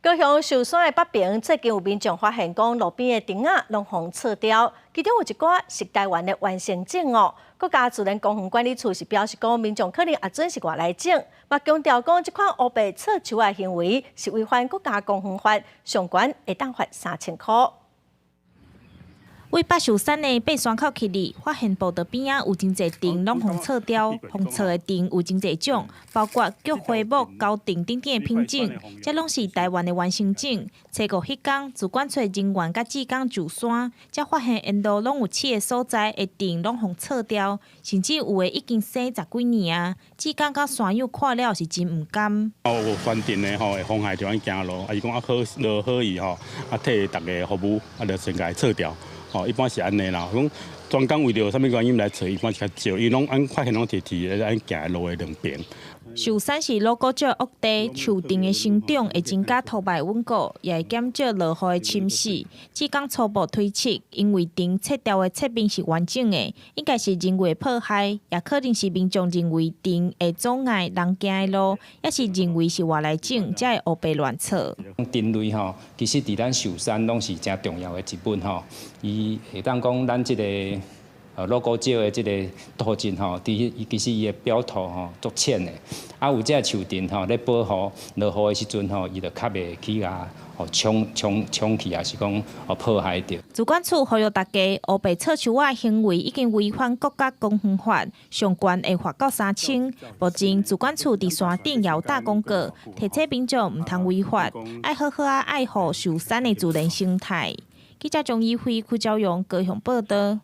高雄壽山的北爿最近有民眾發現講路邊的藤仔攏予鑿掉，其中有一寡是台灣的原生種哦。國家自然公園管理處是表示講，民眾可能誤準是外來種，嘛強調講這款烏白鑿樹的行為是違反國家公園法，上懸會當罰3000箍。佇北壽山的爬山口起里，發現步道邊仔有真濟藤攏予鑿掉，予鑿的藤有真濟種，包括菊花木、猴藤等等的品種，這攏是台灣的原生種。初五彼工，自管處人員佮志工上山，才發現沿路攏有刺的所在的藤攏予鑿掉，甚至有的已經生十幾年啊！志工佮山友看了是真毋甘。哦，有懸藤的吼，會妨害著咱行路，啊，伊講啊好落好意吼，啊替逐家服務，啊就先共伊鑿掉。吼，一般是按呢啦，講專工為著啥物原因來鑿，一般是較少，伊攏按發現攏佇佇按行的路的兩邊。壽山是老古石沃地，樹藤的生長會增加土壤穩固，也會減少落雨的侵蝕。志工初步推測，因為藤切掉的側面是完整的，應該是人為破壞，也可能是民眾認為藤會阻礙人行的路，抑是認為是外來種，才會烏白亂鑿。藤類吼，其實佇咱壽山攏是誠重要的一本吼，伊會當講咱這個老古石的這個土質吼，佇其實伊的表土吼足淺的，啊有這樹藤吼咧保護落雨的時陣吼，伊就較袂去共予沖沖沖去，抑是講予破壞著。自管處呼籲大家，烏白鑿樹仔行為已經違反國家公園法，上懸會罰到3000。目前自管處佇山頂也有打廣告，提醒民眾毋通違法，愛好好仔愛護壽山的自然生態。記者張怡輝、柯昭陽高雄報導。